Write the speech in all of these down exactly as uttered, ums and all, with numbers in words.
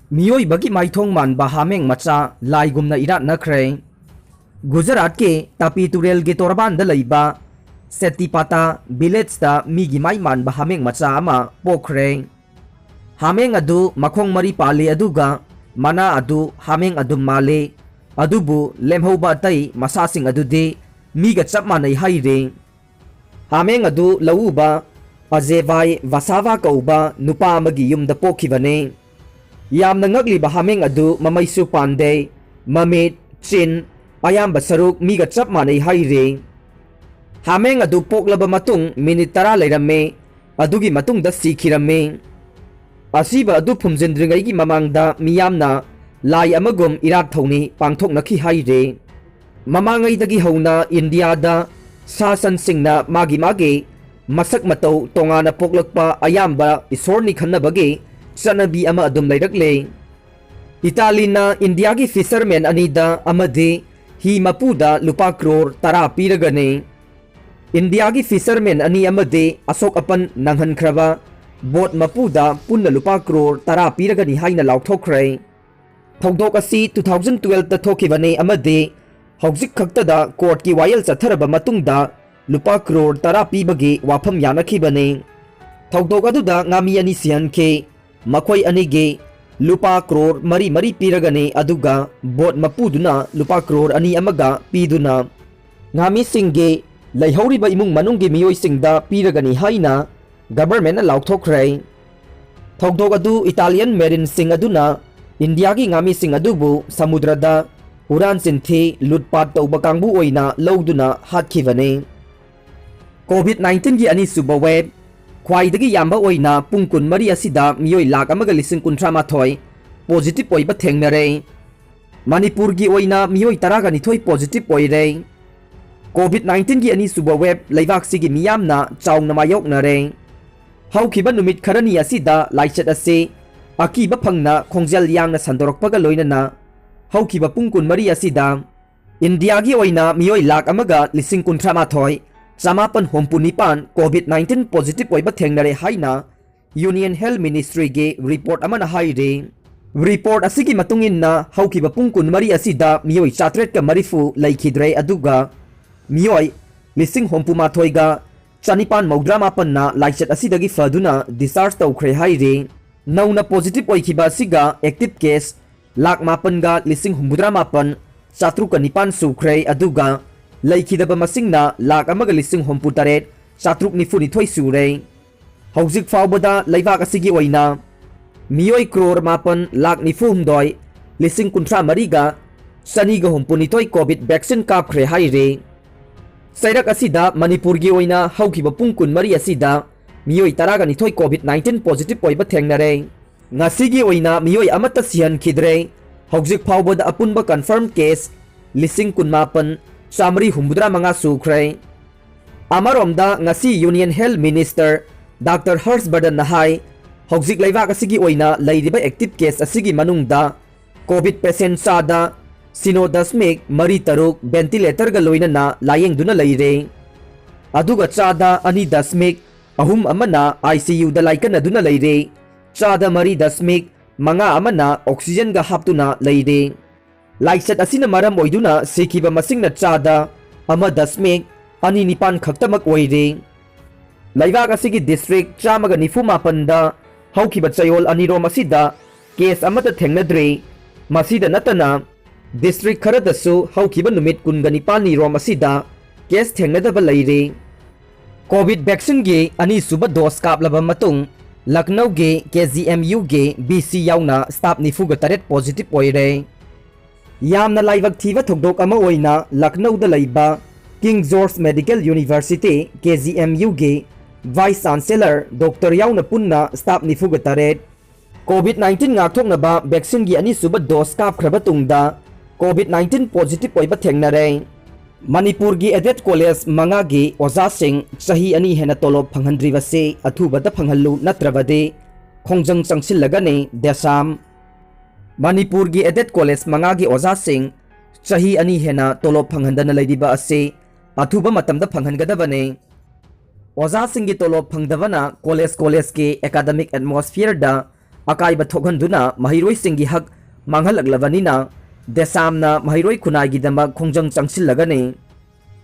ꯃꯤꯑꯣꯏꯕꯒꯤ ꯃꯥꯏꯊꯣꯡ ꯃꯥꯟꯕ ꯍꯥꯃꯦꯡ ꯃꯆꯥ ꯂꯥꯏꯒꯨꯝꯅ ꯏꯔꯥꯠꯅꯈ꯭ꯔꯦ꯫ ꯒꯨꯖꯔꯥꯠꯀꯤ ꯇꯥꯄꯤ ꯇꯨꯔꯦꯜꯒꯤ ꯇꯣꯔꯕꯥꯟꯗ ꯂꯩꯕ ꯁꯦꯇꯤꯄꯥꯇꯥ ꯚꯤꯂꯦꯖꯇ ꯃꯤꯒꯤ ꯃꯥꯏ ꯃꯥꯟꯕ ꯍꯥꯃꯦꯡ ꯃꯆꯥ ꯑꯃ ꯄꯣꯛꯈ꯭ꯔꯦ꯫ ꯍꯥꯃꯦꯡ ꯑꯗꯨ ꯃꯈꯣꯡ ꯃꯔꯤ ꯄꯥꯜꯂꯤ, ꯑꯗꯨꯒ ꯃꯅꯥ ꯑꯗꯨ ꯍꯥꯃꯦꯡ ꯑꯗꯨꯝ ꯃꯥꯜꯂꯤ, ꯑꯗꯨꯕꯨ ꯂꯦꯝꯍꯧꯕ ꯑꯇꯩ ꯃꯁꯥꯁꯤꯡ ꯑꯗꯨꯗꯤ ꯃꯤꯒ ꯆꯞ ꯃꯥꯟꯅꯩ ꯍꯥꯏꯔꯤ꯫ ꯍꯥꯃꯦꯡ ꯑꯗꯨ ꯂꯧꯎꯕ ꯑꯖꯦꯚꯥꯏ ꯚꯥꯁꯥꯚꯥ ꯀꯧꯕ ꯅꯨꯄꯥ ꯑꯃꯒꯤ ꯌꯨꯝꯗ ꯄꯣꯛꯈꯤꯕꯅꯤ꯫ ꯌꯥꯝꯅ ꯉꯛꯂꯤꯕ ꯍꯥꯃꯦꯡ ꯑꯗꯨ ꯃꯃꯩꯁꯨ ꯄꯥꯟꯗꯦ, ꯃꯃꯤꯠ, ꯆꯤꯟ, ꯑꯌꯥꯝꯕ ꯁꯔꯨꯛ ꯃꯤꯒ ꯆꯞ ꯃꯥꯟꯅꯩ ꯍꯥꯏꯔꯤ꯫ ꯍꯥꯃꯦꯡ ꯑꯗꯨ ꯄꯣꯛꯂꯕ ꯃꯇꯨꯡ ꯃꯤꯅꯤꯠ ꯇꯔꯥ ꯂꯩꯔꯝꯃꯤ, ꯑꯗꯨꯒꯤ ꯃꯇꯨꯡꯗ ꯁꯤꯈꯤꯔꯝꯃꯤ꯫ ꯑꯁꯤꯕ ꯑꯗꯨ ꯐꯨꯝꯖꯤꯟꯗ꯭ꯔꯤꯉꯩꯒꯤ ꯃꯃꯥꯡꯗ ꯃꯤꯌꯥꯝꯅ ꯂꯥꯏ ꯑꯃꯒꯨꯝ ꯏꯔꯥꯠ ꯊꯧꯅꯤ ꯄꯥꯡꯊꯣꯛꯅꯈꯤ ꯍꯥꯏꯔꯤ꯫ ꯃꯃꯥꯡꯉꯩꯗꯒꯤ ꯍꯧꯅ ꯏꯟꯗꯤꯌꯥꯗ ꯁꯥ ꯁꯟꯁꯤꯡꯅ ꯃꯥꯒꯤ ꯃꯥꯒꯤ ꯃꯁꯛ ꯃꯇꯧ ꯇꯣꯉꯥꯟꯅ ꯄꯣꯛꯂꯛꯄ ꯑꯌꯥꯝꯕ ꯏꯁꯣꯔꯅꯤ ꯈꯟꯅꯕꯒꯤ ꯆꯠꯅꯕꯤ ꯑꯃ ꯑꯗꯨꯝ ꯂꯩꯔꯛꯂꯦ꯫ ꯏꯇꯥꯂꯤꯅ ꯏꯟꯗꯤꯌꯥꯒꯤ ꯐꯤꯁꯔꯃꯦꯟ ꯑꯅꯤꯗ ꯑꯃꯗꯤ ꯍꯤ ꯃꯄꯨꯗ ꯂꯨꯄꯥ ꯀ꯭ꯔꯣꯔ ꯇꯔꯥ ꯄꯤꯔꯒꯅꯤ꯫ ꯏꯟꯗꯤꯌꯥꯒꯤ ꯐꯤꯁꯔꯃꯦꯟ ꯑꯅꯤ ꯑꯃꯗꯤ ꯑꯁꯣꯛ ꯑꯄꯟ ꯅꯪꯍꯟꯈ꯭ꯔꯕ ꯕꯣꯠ ꯃꯄꯨꯗ ꯄꯨꯟꯅ ꯂꯨꯄꯥ ꯀ꯭ꯔꯣꯔ ꯇꯔꯥ ꯄꯤꯔꯒꯅꯤ ꯍꯥꯏꯅ ꯂꯥꯎꯊꯣꯛꯈ꯭ꯔꯦ꯫ ꯊꯧꯗꯣꯛ ꯑꯁꯤ ꯇꯨ ꯊꯥꯎꯖꯟ ꯇꯨꯋꯦꯜꯐꯇ ꯊꯣꯛꯈꯤꯕꯅꯤ ꯑꯃꯗꯤ ꯍꯧꯖꯤꯛ ꯈꯛꯇꯗ ꯀꯣꯔꯠꯀꯤ ꯋꯥꯌꯦꯜ ꯆꯠꯊꯔꯕ ꯃꯇꯨꯡꯗ ꯂꯨꯄꯥ ꯀ꯭ꯔꯣꯔ ꯇꯔꯥ ꯄꯤꯕꯒꯤ ꯋꯥꯐꯝ ꯌꯥꯅꯈꯤꯕꯅꯤ꯫ ꯊꯧꯗꯣꯛ ꯑꯗꯨꯗ ꯉꯥꯃꯤ ꯑꯅꯤ ꯁꯤꯍꯟꯈꯤ꯫ ꯃꯈꯣꯏ ꯑꯅꯤꯒꯤ ꯂꯨꯄꯥ ꯀ꯭ꯔꯣꯔ ꯃꯔꯤ ꯃꯔꯤ ꯄꯤꯔꯒꯅꯤ, ꯑꯗꯨꯒ ꯕꯣꯠ ꯃꯄꯨꯗꯨꯅ ꯂꯨꯄꯥ ꯀ꯭ꯔꯣꯔ ꯑꯅꯤ ꯑꯃꯒ ꯄꯤꯗꯨꯅ ꯉꯥꯃꯤꯁꯤꯡꯒꯤ ꯂꯩꯍꯧꯔꯤꯕ ꯏꯃꯨꯡ ꯃꯅꯨꯡꯒꯤ ꯃꯤꯑꯣꯏꯁꯤꯡꯗ ꯄꯤꯔꯒꯅꯤ ꯍꯥꯏꯅ ꯒꯕꯔꯃꯦꯟꯅ ꯂꯥꯎꯊꯣꯛꯈ꯭ꯔꯦ꯫ ꯊꯧꯗꯣꯛ ꯑꯗꯨ ꯏꯇꯥꯂꯤꯌꯟ ꯃꯦꯔꯤꯟꯁꯤꯡ ꯑꯗꯨꯅ ꯏꯟꯗꯤꯌꯥꯒꯤ ꯉꯥꯃꯤꯁꯤꯡ ꯑꯗꯨꯕꯨ ꯁꯃꯨꯗ꯭ꯔꯗ ꯍꯨꯔꯥꯟ ꯆꯤꯟꯊꯤ, ꯂꯨꯠꯄꯥꯠ ꯇꯧꯕ ꯀꯥꯡꯕꯨ ꯑꯣꯏꯅ ꯂꯧꯗꯨꯅ ꯍꯥꯠꯈꯤꯕꯅꯤ꯫ ꯀꯣꯚꯤꯗ ꯅꯥꯏꯟꯇꯤꯟꯒꯤ ꯑꯅꯤꯁꯨꯕ ꯋꯦꯕ꯫ ꯈ꯭ꯋꯥꯏꯗꯒꯤ ꯌꯥꯝꯕ ꯑꯣꯏꯅ ꯄꯨꯡ ꯀꯨꯟꯃꯔꯤ ꯑꯁꯤꯗ ꯃꯤꯑꯣꯏ ꯂꯥꯈ ꯑꯃꯒ ꯂꯤꯁꯤꯡ ꯀꯨꯟꯊ꯭ꯔꯥ ꯃꯥꯊꯣꯏ ꯄꯣꯖꯤꯇꯤꯚ ꯑꯣꯏꯕ ꯊꯦꯡꯅꯔꯦ꯫ ꯃꯅꯤꯄꯨꯔꯒꯤ ꯑꯣꯏꯅ ꯃꯤꯑꯣꯏ ꯇꯔꯥꯒ ꯅꯤꯊꯣꯏ ꯄꯣꯖꯤꯇꯤꯚ ꯑꯣꯏꯔꯦ꯫ ꯀꯣꯚꯤꯗ ꯅꯥꯏꯟꯇꯤꯟꯒꯤ ꯑꯅꯤꯁꯨꯕ ꯋꯦꯕ ꯂꯩꯕꯥꯛꯁꯤꯒꯤ ꯃꯤꯌꯥꯝꯅ ꯆꯥꯎꯅ ꯃꯥꯌꯣꯛꯅꯔꯦ꯫ ꯍꯧꯈꯤꯕ ꯅꯨꯃꯤꯠ ꯈꯔꯅꯤ ꯑꯁꯤꯗ ꯂꯥꯏꯆꯠ ꯑꯁꯤ ꯑꯀꯤꯕ ꯐꯪꯅ ꯈꯣꯡꯖꯦꯜ ꯌꯥꯡꯅ ꯁꯟꯗꯣꯔꯛꯄꯒ ꯂꯣꯏꯅꯅ ꯍꯧꯈꯤꯕ ꯄꯨꯡ ꯀꯨꯟꯃꯔꯤ ꯑꯁꯤꯗ ꯏꯟꯗꯤꯌꯥꯒꯤ ꯑꯣꯏꯅ ꯃꯤꯑꯣꯏ ꯂꯥꯈ ꯑꯃꯒ ꯂꯤꯁꯤꯡ ꯀꯨꯟꯊ꯭ꯔꯥ ꯃꯥꯊꯣꯏ ꯆꯃꯥꯄꯟ ꯍꯨꯝꯐꯨ ꯅꯤꯄꯥꯟ ꯀꯣꯚꯤꯗ ꯅꯥꯏꯟꯇꯤꯟ ꯄꯣꯖꯤꯇꯤꯚ ꯑꯣꯏꯕ ꯊꯦꯡꯅꯔꯦ ꯍꯥꯏꯅ ꯌꯨꯅꯤꯌꯟ ꯍꯦꯜꯊ ꯃꯤꯅꯤꯁꯇ꯭ꯔꯤꯒꯤ ꯔꯤꯄꯣꯔꯠ ꯑꯃꯅ ꯍꯥꯏꯔꯤ꯫ Report ꯑꯁꯤꯒꯤ ꯃꯇꯨꯡ ꯏꯟꯅ ꯍꯧꯈꯤꯕ ꯄꯨꯡ ꯀꯨꯟꯃꯔꯤ ꯑꯁꯤꯗ ꯃꯤꯑꯣꯏ ꯆꯥꯇ꯭ꯔꯦꯠꯀ ꯃꯔꯤꯐꯨ ꯂꯩꯈꯤꯗ꯭ꯔꯦ, ꯑꯗꯨꯒ ꯃꯤꯑꯣꯏ ꯂꯤꯁꯤꯡ ꯍꯨꯝꯐꯨ ꯃꯥꯊꯣꯏꯒ ꯆꯅꯤꯄꯥꯟ ꯃꯧꯗ꯭ꯔꯥ ꯃꯥꯄꯟꯅ ꯂꯥꯏꯆꯠ ꯑꯁꯤꯗꯒꯤ ꯐꯗꯨꯅ discharge ꯇꯧꯈ꯭ꯔꯦ ꯍꯥꯏꯔꯤ꯫ ꯅꯧꯅ positive ꯑꯣꯏꯈꯤꯕ ꯑꯁꯤꯒ active case ꯂꯥꯈ ꯃꯥꯄꯟꯒ ꯂꯤꯁꯤꯡ ꯍꯨꯝꯐꯨꯇꯔꯥ ꯃꯥꯄꯟ ꯆꯥꯇ꯭ꯔꯨꯛꯀ ꯅꯤꯄꯥꯟ ꯁꯨꯈ꯭ꯔꯦ, ꯑꯗꯨꯒ ꯂꯩꯈꯤꯗꯕ ꯃꯁꯤꯡꯅ ꯂꯥꯈ ꯑꯃꯒ ꯂꯤꯁꯤꯡ ꯍꯨꯝꯐꯨ ꯇꯔꯦꯠ ꯆꯥꯇ꯭ꯔꯨꯛ ꯅꯤꯐꯨ ꯅꯤꯊꯣꯏ ꯁꯨꯔꯦ꯫ ꯍꯧꯖꯤꯛ ꯐꯥꯎꯕꯗ ꯂꯩꯕꯥꯛ ꯑꯁꯤꯒꯤ ꯑꯣꯏꯅ ꯃꯤꯑꯣꯏ ꯀ꯭ꯔꯣꯔ ꯃꯥꯄꯟ ꯂꯥꯈ ꯅꯤꯐꯨ ꯍꯨꯝꯗꯣꯏ ꯂꯤꯁꯤꯡ ꯀꯨꯟꯊ꯭ꯔꯥ ꯃꯔꯤꯒ ꯆꯅꯤꯒ ꯍꯨꯝꯐꯨ ꯅꯤꯊꯣꯏ COVID vaccine ꯀꯥꯞꯈ꯭ꯔꯦ ꯍꯥꯏꯔꯤ꯫ ꯆꯩꯔꯛ ꯑꯁꯤꯗ ꯃꯅꯤꯄꯨꯔꯒꯤ ꯑꯣꯏꯅ ꯍꯧꯈꯤꯕ ꯄꯨꯡ ꯀꯨꯟꯃꯔꯤ ꯑꯁꯤꯗ ꯃꯤꯑꯣꯏ ꯇꯔꯥꯒ ꯅꯤꯊꯣꯏ COVID nineteen positive ꯑꯣꯏꯕ ꯊꯦꯡꯅꯔꯦ꯫ ꯉꯁꯤꯒꯤ ꯑꯣꯏꯅ ꯃꯤꯑꯣꯏ ꯑꯃꯠꯇ ꯁꯤꯍꯟꯈꯤꯗ꯭ꯔꯦ꯫ ꯍꯧꯖꯤꯛ ꯐꯥꯎꯕꯗ ꯑꯄꯨꯟꯕ confirm case ꯂꯤꯁꯤꯡ ꯀꯨꯟꯃꯥꯄꯟ ꯆꯥꯃꯔꯤ ꯍꯨꯝꯐꯨꯇꯔꯥ ꯃꯉꯥ ꯁꯨꯈ꯭ꯔꯦ꯫ ꯑꯃꯔꯣꯝꯗ ꯉꯁꯤ Union Health Minister Doctor ꯍꯔꯁ ꯕꯔꯙꯟꯅ ꯍꯥꯏ, ꯍꯧꯖꯤꯛ ꯂꯩꯕꯥꯛ ꯑꯁꯤꯒꯤ ꯑꯣꯏꯅ ꯂꯩꯔꯤꯕ active case ꯑꯁꯤꯒꯤ ꯃꯅꯨꯡꯗ COVID patient ꯆꯥꯗ ꯁꯤꯅꯣ ꯗꯁꯃꯤꯛ ꯃꯔꯤ ꯇꯔꯨꯛ ventilatorꯒ ꯂꯣꯏꯅꯅ ꯂꯥꯌꯦꯡꯗꯨꯅ ꯂꯩꯔꯦ꯫ ꯑꯗꯨꯒ ꯆꯥꯗ ꯑꯅꯤ ꯗꯁꯃꯤꯛ ꯑꯍꯨꯝ ꯑꯃꯅ ICUꯗ ꯂꯥꯏꯀꯠꯅꯗꯨꯅ ꯂꯩꯔꯦ꯫ ꯆꯥꯗ ꯃꯔꯤ ꯗꯁꯃꯤꯛ ꯃꯉꯥ ꯑꯃꯅ oxygenꯒ ꯍꯥꯞꯇꯨꯅ ꯂꯩꯔꯦ꯫ ꯂꯥꯏꯆꯠ ꯑꯁꯤꯅ ꯃꯔꯝ ꯑꯣꯏꯗꯨꯅ ꯁꯤꯈꯤꯕ ꯃꯁꯤꯡꯅ ꯆꯥꯗ ꯑꯃ ꯗꯁꯃꯤꯛ ꯑꯅꯤ ꯅꯤꯄꯥꯟ ꯈꯛꯇꯃꯛ ꯑꯣꯏꯔꯦ꯫ ꯂꯩꯕꯥꯛ ꯑꯁꯤꯒꯤ district ꯆꯥꯝꯃꯒ ꯅꯤꯐꯨ ꯃꯥꯄꯟꯗ ꯍꯧꯈꯤꯕ ꯆꯌꯣꯜ ꯑꯅꯤꯔꯣꯝ ꯑꯁꯤꯗ case ꯑꯃꯠꯇ ꯊꯦꯡꯅꯗ꯭ꯔꯤ꯫ ꯃꯁꯤꯗ ꯅꯠꯇꯅ district ꯈꯔꯗꯁꯨ ꯍꯧꯈꯤꯕ ꯅꯨꯃꯤꯠ ꯀꯨꯟꯒ ꯅꯤꯄꯥꯟꯅꯤꯔꯣꯝ ꯑꯁꯤꯗ case ꯊꯦꯡꯅꯗꯕ ꯂꯩꯔꯤ꯫ COVID vaccineꯒꯤ ꯑꯅꯤꯁꯨꯕ dose ꯀꯥꯞꯂꯕ ꯃꯇꯨꯡ ꯂꯈꯅꯧꯒꯤ KGMUꯒꯤ VC ꯌꯥꯎꯅ staff ꯅꯤꯐꯨꯒ ꯇꯔꯦꯠ positive ꯑꯣꯏꯔꯦ꯫ ꯌꯥꯝꯅ ꯂꯥꯏꯕꯛ ꯊꯤꯕ ꯊꯧꯗꯣꯛ ꯑꯃ ꯑꯣꯏꯅ ꯂꯈꯅꯧꯗ ꯂꯩꯕ King George Medical University, KGMUꯒꯤ Vice Chancellor Doctor ꯌꯥꯎꯅ ꯄꯨꯟꯅ staff ꯅꯤꯐꯨꯒ ꯇꯔꯦꯠ COVID nineteen ꯉꯥꯛꯊꯣꯛꯅꯕ vaccineꯒꯤ ꯑꯅꯤꯁꯨꯕ dose ꯀꯥꯞꯈ꯭ꯔꯕ ꯇꯨꯡꯗ COVID nineteen positive ꯑꯣꯏꯕ ꯊꯦꯡꯅꯔꯦ꯫ ꯃꯅꯤꯄꯨꯔꯒꯤ aided college ꯃꯉꯥꯒꯤ ꯑꯣꯖꯥꯁꯤꯡ ꯆꯍꯤ ꯑꯅꯤ ꯍꯦꯟꯅ ꯇꯣꯂꯣꯞ ꯐꯪꯍꯟꯗ꯭ꯔꯤꯕꯁꯤ ꯑꯊꯨꯕꯗ ꯐꯪꯍꯜꯂꯨ, ꯅꯠꯇ꯭ꯔꯕꯗꯤ ꯈꯣꯡꯖꯪ ꯆꯪꯁꯤꯜꯂꯒꯅꯤ, ꯗꯦꯁꯥꯝ꯫ ꯃꯅꯤꯄꯨꯔꯒꯤ aided college ꯃꯉꯥꯒꯤ ꯑꯣꯖꯥꯁꯤꯡ ꯆꯍꯤ ꯑꯅꯤ ꯍꯦꯟꯅ ꯇꯣꯂꯣꯞ ꯐꯪꯍꯟꯗꯅ ꯂꯩꯔꯤꯕ ꯑꯁꯤ ꯑꯊꯨꯕ ꯃꯇꯝꯗ ꯐꯪꯍꯟꯒꯗꯕꯅꯤ꯫ ꯑꯣꯖꯥꯁꯤꯡꯒꯤ ꯇꯣꯂꯣꯞ ꯐꯪꯗꯕꯅ college collegeꯀꯤ academic atmosphereꯗ ꯑꯀꯥꯏꯕ ꯊꯣꯛꯍꯟꯗꯨꯅ ꯃꯍꯩꯔꯣꯏꯁꯤꯡꯒꯤ ꯍꯛ ꯃꯥꯡꯍꯜꯂꯛꯂꯕꯅꯤꯅ ꯗꯦꯁꯥꯝꯅ ꯃꯍꯩꯔꯣꯏ ꯈꯨꯟꯅꯥꯏꯒꯤꯗꯃꯛ ꯈꯣꯡꯖꯪ ꯆꯪꯁꯤꯜꯂꯒꯅꯤ꯫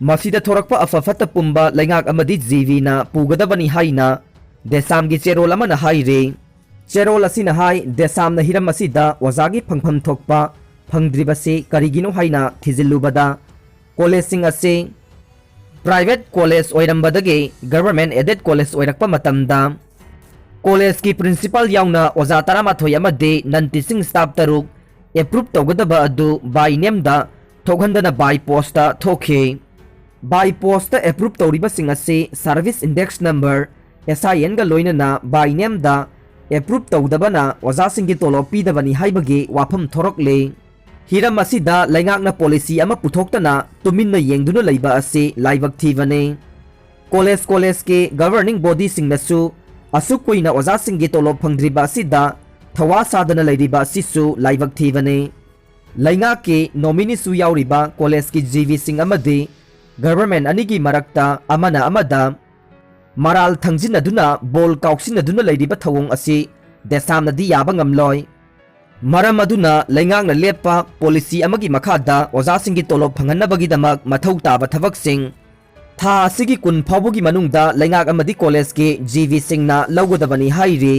ꯃꯁꯤꯗ ꯊꯣꯔꯛꯄ ꯑꯐ ꯐꯠꯇ ꯄꯨꯝꯕ ꯂꯩꯉꯥꯛ ꯑꯃꯗꯤ ꯖꯤꯕꯤꯅ ꯄꯨꯒꯗꯕꯅꯤ ꯍꯥꯏꯅ ꯗꯦꯁꯥꯝꯒꯤ ꯆꯦꯔꯣꯜ ꯑꯃꯅ ꯍꯥꯏꯔꯤ꯫ ꯆꯦꯔꯣꯜ ꯑꯁꯤꯅ ꯍꯥꯏ, ꯗꯦꯁꯥꯝꯅ ꯍꯤꯔꯝ ꯑꯁꯤꯗ ꯑꯣꯖꯥꯒꯤ ꯐꯪꯐꯝ ꯊꯣꯛꯄ ꯐꯪꯗ꯭ꯔꯤꯕꯁꯤ ꯀꯔꯤꯒꯤꯅꯣ ꯍꯥꯏꯅ ꯊꯤꯖꯤꯜꯂꯨꯕꯗ, ꯀꯣꯂꯦꯖꯁꯤꯡ ꯑꯁꯤ ꯄ꯭ꯔꯥꯏꯚꯦꯠ ꯀꯣꯂꯦꯖ ꯑꯣꯏꯔꯝꯕꯗꯒꯤ ꯒꯚꯔꯟꯃꯦꯟꯠ ꯑꯦꯗꯦꯗ ꯀꯣꯂꯦꯖ ꯑꯣꯏꯔꯛꯄ ꯃꯇꯝꯗ, ꯀꯣꯂꯦꯖꯀꯤ ꯄ꯭ꯔꯤꯟꯁꯤꯄꯥꯜ ꯌꯥꯎꯅ ꯑꯣꯖꯥ ꯇꯔꯥꯃꯥꯊꯣꯏ ꯑꯃꯗꯤ ꯅꯟ ꯇꯤꯆꯤꯡ ꯁ꯭ꯇꯥꯐ ꯇꯔꯨꯛ ꯑꯦꯄ꯭ꯔꯨꯞ ꯇꯧꯒꯗꯕ ꯑꯗꯨ ꯕꯥꯏ ꯅꯦꯝꯗ ꯊꯣꯛꯍꯟꯗꯅ ꯕꯥꯏ ꯄꯣꯁꯇ ꯊꯣꯛꯈꯤ꯫ ꯕꯥꯏ ꯄꯣꯁꯇ ꯑꯦꯄ꯭ꯔꯨꯞ ꯇꯧꯔꯤꯕꯁꯤꯡ ꯑꯁꯤ ꯁꯥꯔꯚꯤꯁ ꯏꯟꯗꯦꯛꯁ ꯅꯝꯕꯔ, ꯑꯦꯁ ꯑꯥꯏ ꯑꯦꯟꯒ ꯂꯣꯏꯅꯅ ꯕꯥꯏ ꯅꯦꯝꯗ ꯑꯦꯄ꯭ꯔꯨꯞ ꯇꯧꯗꯕꯅ ꯑꯣꯖꯥꯁꯤꯡꯒꯤ ꯇꯣꯂꯣꯞ ꯄꯤꯗꯕꯅꯤ ꯍꯥꯏꯕꯒꯤ ꯋꯥꯐꯝ ꯊꯣꯔꯛꯂꯤ꯫ ꯍꯤꯔꯝ ꯑꯁꯤꯗ ꯂꯩꯉꯥꯛꯅ ꯄꯣꯂꯤꯁꯤ ꯑꯃ ꯄꯨꯊꯣꯛꯇꯅ ꯇꯨꯃꯤꯟꯅ ꯌꯦꯡꯗꯨꯅ ꯂꯩꯕ ꯑꯁꯤ ꯂꯥꯏꯕꯛ ꯊꯤꯕꯅꯤ꯫ ꯀꯣꯂꯦꯖ ꯀꯣꯂꯦꯖꯀꯤ ꯒꯚꯔꯅꯤꯡ ꯕꯣꯗꯤꯁꯤꯡꯅꯁꯨ ꯑꯁꯨꯛ ꯀꯨꯏꯅ ꯑꯣꯖꯥꯁꯤꯡꯒꯤ ꯇꯣꯂꯣꯞ ꯐꯪꯗ꯭ꯔꯤꯕ ꯑꯁꯤꯗ ꯊꯋꯥ ꯁꯥꯗꯅ ꯂꯩꯔꯤꯕ ꯑꯁꯤꯁꯨ ꯂꯥꯏꯕꯛ ꯊꯤꯕꯅꯤ꯫ ꯂꯩꯉꯥꯛꯀꯤ ꯅꯣꯃꯤꯅꯤꯁꯨ ꯌꯥꯎꯔꯤꯕ ꯀꯣꯂꯦꯖꯀꯤ ꯖꯤꯕꯤꯁꯤꯡ ꯑꯃꯗꯤ ꯒꯚꯔꯟꯃꯦꯟꯠ ꯑꯅꯤꯒꯤ ꯃꯔꯛꯇ ꯑꯃꯅ ꯑꯃꯗ ꯃꯔꯥꯜ ꯊꯪꯖꯤꯟꯅꯗꯨꯅ ꯕꯣꯜ ꯀꯥꯎꯁꯤꯟꯅꯗꯨꯅ ꯂꯩꯔꯤꯕ ꯊꯧꯑꯣꯡ ꯑꯁꯤ ꯗꯦꯁꯥꯝꯅꯗꯤ ꯌꯥꯕ ꯉꯝꯂꯣꯏ꯫ ꯃꯔꯝ ꯑꯗꯨꯅ ꯂꯩꯉꯥꯛꯅ ꯂꯦꯞꯄ ꯄꯣꯂꯤꯁꯤ ꯑꯃꯒꯤ ꯃꯈꯥꯗ ꯑꯣꯖꯥꯁꯤꯡꯒꯤ ꯇꯣꯂꯣꯞ ꯐꯪꯍꯟꯅꯕꯒꯤꯗꯃꯛ ꯃꯊꯧ ꯇꯥꯕ ꯊꯕꯛꯁꯤꯡ ꯊꯥ ꯑꯁꯤꯒꯤ ꯀꯨꯟ ꯐꯥꯎꯕꯒꯤ ꯃꯅꯨꯡꯗ ꯂꯩꯉꯥꯛ ꯑꯃꯗꯤ ꯀꯣꯂꯦꯖꯀꯤ ꯖꯤꯕꯤꯁꯤꯡꯅ ꯂꯧꯒꯗꯕꯅꯤ ꯍꯥꯏꯔꯤ꯫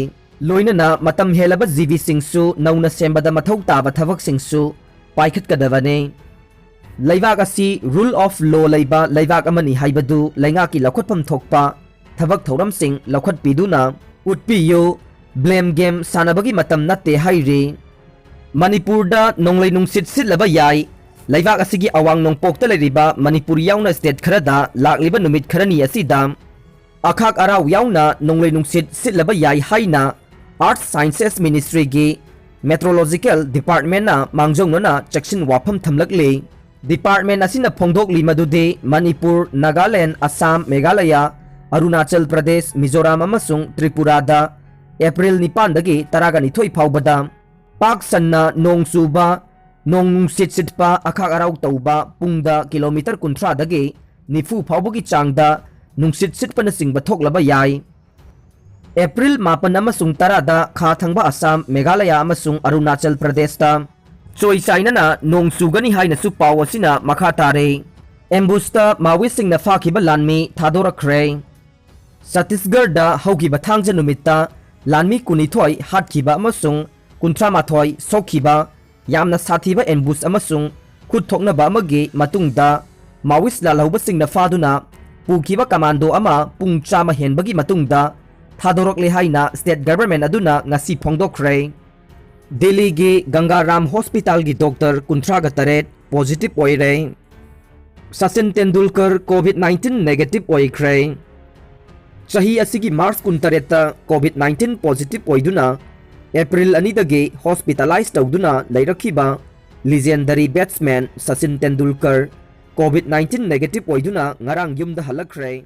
ꯂꯣꯏꯅꯅ ꯃꯇꯝ ꯍꯦꯜꯂꯕ ꯖꯤꯕꯤꯁꯤꯡꯁꯨ ꯅꯧꯅ ꯁꯦꯝꯕꯗ ꯃꯊꯧ ꯇꯥꯕ ꯊꯕꯛꯁꯤꯡꯁꯨ ꯄꯥꯏꯈꯠꯀꯗꯕꯅꯤ꯫ ꯂꯩꯕꯥꯛ ꯑꯁꯤ ꯔꯨꯜ ꯑꯣꯐ ꯂꯣ ꯂꯩꯕ ꯂꯩꯕꯥꯛ ꯑꯃꯅꯤ ꯍꯥꯏꯕꯗꯨ ꯂꯩꯉꯥꯛꯀꯤ ꯂꯧꯈꯠꯐꯝ ꯊꯣꯛꯄ ꯊꯕꯛ ꯊꯧꯔꯝꯁꯤꯡ ꯂꯧꯈꯠꯄꯤꯗꯨꯅ ꯎꯠꯄꯤꯌꯨ꯫ ꯕ꯭ꯂꯦꯝ ꯒꯦꯝ ꯁꯥꯟꯅꯕꯒꯤ ꯃꯇꯝ ꯅꯠꯇꯦ ꯍꯥꯏꯔꯤ꯫ ꯃꯅꯤꯄꯨꯔꯗ ꯅꯣꯡꯂꯩ ꯅꯨꯡꯁꯤꯠ ꯁꯤꯠꯂꯕ ꯌꯥꯏ꯫ ꯂꯩꯕꯥꯛ ꯑꯁꯤꯒꯤ ꯑꯋꯥꯡ ꯅꯣꯡꯄꯣꯛꯇ ꯂꯩꯔꯤꯕ ꯃꯅꯤꯄꯨꯔ ꯌꯥꯎꯅ ꯁ꯭ꯇꯦꯠ ꯈꯔꯗ ꯂꯥꯛꯂꯤꯕ ꯅꯨꯃꯤꯠ ꯈꯔꯅꯤ ꯑꯁꯤꯗ ꯑꯈꯥꯛ ꯑꯔꯥꯎ ꯌꯥꯎꯅ ꯅꯣꯡꯂꯩ ꯅꯨꯡꯁꯤꯠ ꯁꯤꯠꯂꯕ ꯌꯥꯏ ꯍꯥꯏꯅ ꯑꯥꯔꯊ ꯁꯥꯏꯟꯁꯦꯁ ꯃꯤꯅꯤꯁꯇ꯭ꯔꯤꯒꯤ ꯃꯦꯇ꯭ꯔꯣꯂꯣꯖꯤꯀꯦꯜ ꯗꯤꯄꯥꯔꯠꯃꯦꯟꯅ ꯃꯥꯡꯖꯧꯅꯅ ꯆꯦꯛꯁꯤꯟ ꯋꯥꯐꯝ ꯊꯝꯂꯛꯂꯤ꯫ ꯗꯤꯄꯥꯔꯠꯃꯦꯟ ꯑꯁꯤꯅ ꯐꯣꯡꯗꯣꯛꯂꯤ ꯃꯗꯨꯗꯤ ꯃꯅꯤꯄꯨꯔ, ꯅꯥꯒꯥꯂꯦꯟ, ꯑꯁꯥꯝ, ꯃꯦꯘꯥꯂꯌꯥ, ꯑꯔꯨꯅꯥꯆꯜ ꯄ꯭ꯔꯗꯦꯁ, ꯃꯤꯖꯣꯔꯥꯝ ꯑꯃꯁꯨꯡ ꯇ꯭ꯔꯤꯄꯨꯔꯥꯗ ꯑꯦꯄ꯭ꯔꯤꯜ ꯅꯤꯄꯥꯟꯗꯒꯤ ꯇꯔꯥꯒ ꯅꯤꯊꯣꯏ ꯐꯥꯎꯕꯗ ꯄꯥꯛ ꯁꯟꯅ ꯅꯣꯡ ꯆꯨꯕ, ꯅꯣꯡ ꯅꯨꯡꯁꯤꯠ ꯁꯤꯠꯄ, ꯑꯈꯥꯛ ꯑꯔꯥꯎ ꯇꯧꯕ, ꯄꯨꯡꯗ ꯀꯤꯂꯣꯃꯤꯇꯔ ꯀꯨꯟꯊ꯭ꯔꯥꯗꯒꯤ ꯅꯤꯐꯨ ꯐꯥꯎꯕꯒꯤ ꯆꯥꯡꯗ ꯅꯨꯡꯁꯤꯠ ꯁꯤꯠꯄꯅꯆꯤꯡꯕ ꯊꯣꯛꯂꯕ ꯌꯥꯏ꯫ ꯑꯦꯄ꯭ꯔꯤꯜ ꯃꯥꯄꯟ ꯑꯃꯁꯨꯡ ꯇꯔꯥꯗ ꯈꯥ ꯊꯪꯕ ꯑꯁꯥꯝ, ꯃꯦꯘꯥꯂꯌꯥ ꯑꯃꯁꯨꯡ ꯑꯔꯨꯅꯥꯆꯜ ꯄ꯭ꯔꯗꯦꯁꯇ ꯆꯣꯏ ꯆꯥꯏꯅꯅ ꯅꯣꯡ ꯆꯨꯒꯅꯤ ꯍꯥꯏꯅꯁꯨ ꯄꯥꯎ ꯑꯁꯤꯅ ꯃꯈꯥ ꯇꯥꯔꯦ꯫ ꯑꯦꯝꯕꯨꯁꯇ ꯃꯥꯋꯤꯁꯁꯤꯡꯅ ꯐꯥꯈꯤꯕ ꯂꯥꯟꯃꯤ ꯊꯥꯗꯣꯔꯛꯈ꯭ꯔꯦ꯫ ꯆꯇꯤꯁꯒꯔꯗ ꯍꯧꯈꯤꯕ ꯊꯥꯡꯖ ꯅꯨꯃꯤꯠꯇ ꯂꯥꯟꯃꯤ ꯀꯨꯟꯅꯤꯊꯣꯏ ꯍꯥꯠꯈꯤꯕ ꯑꯃꯁꯨꯡ ꯀꯨꯟꯊ꯭ꯔꯥ ꯃꯥꯊꯣꯏ ꯁꯣꯛꯈꯤꯕ ꯌꯥꯝꯅ ꯁꯥꯊꯤꯕ ꯑꯦꯝꯕꯨꯁ ꯑꯃꯁꯨꯡ ꯈꯨꯠ ꯊꯣꯛꯅꯕ ꯑꯃꯒꯤ ꯃꯇꯨꯡꯗ ꯃꯥꯋꯤꯁ ꯂꯥꯜꯍꯧꯕꯁꯤꯡꯅ ꯐꯥꯗꯨꯅ ꯄꯨꯈꯤꯕ ꯀꯃꯥꯟꯗꯣ ꯑꯃ ꯄꯨꯡ ꯆꯥꯝꯃ ꯍꯦꯟꯕꯒꯤ ꯃꯇꯨꯡꯗ ꯊꯥꯗꯣꯔꯛꯂꯦ ꯍꯥꯏꯅ ꯁ꯭ꯇꯦꯠ ꯒꯚꯔꯟꯃꯦꯟꯠ ꯑꯗꯨꯅ ꯉꯁꯤ ꯐꯣꯡꯗꯣꯛꯈ꯭ꯔꯦ꯫ ꯗꯦꯜꯂꯤꯒꯤ ꯒꯪꯒꯥꯔꯥꯝ ꯍꯣꯁꯄꯤꯇꯥꯜꯒꯤ ꯗꯣꯛꯇꯔ ꯀꯨꯟꯊ꯭ꯔꯥꯒ ꯇꯔꯦꯠ ꯄꯣꯖꯤꯇꯤꯚ ꯑꯣꯏꯔꯦ꯫ Sachin Tendulkar covid nineteen negative ꯑꯣꯏꯈ꯭ꯔꯦ꯫ ꯆꯍꯤ ꯑꯁꯤꯒꯤ ꯃꯥꯔꯆ ꯀꯨꯟꯇꯔꯦꯠꯇ ꯀꯣꯚꯤꯗ ꯅꯥꯏꯟꯇꯤꯟ ꯄꯣꯖꯤꯇꯤꯚ ꯑꯣꯏꯗꯨꯅ ꯑꯦꯄ꯭ꯔꯤꯜ ꯑꯅꯤꯗꯒꯤ ꯍꯣꯁꯄꯤꯇꯥꯂꯥꯏꯖ ꯇꯧꯗꯨꯅ ꯂꯩꯔꯛꯈꯤꯕ legendary batsman Sachin Tendulkar covid nineteen negative ꯑꯣꯏꯗꯨꯅ ꯉꯔꯥꯡ ꯌꯨꯝꯗ ꯍꯜꯂꯛꯈ꯭ꯔꯦ꯫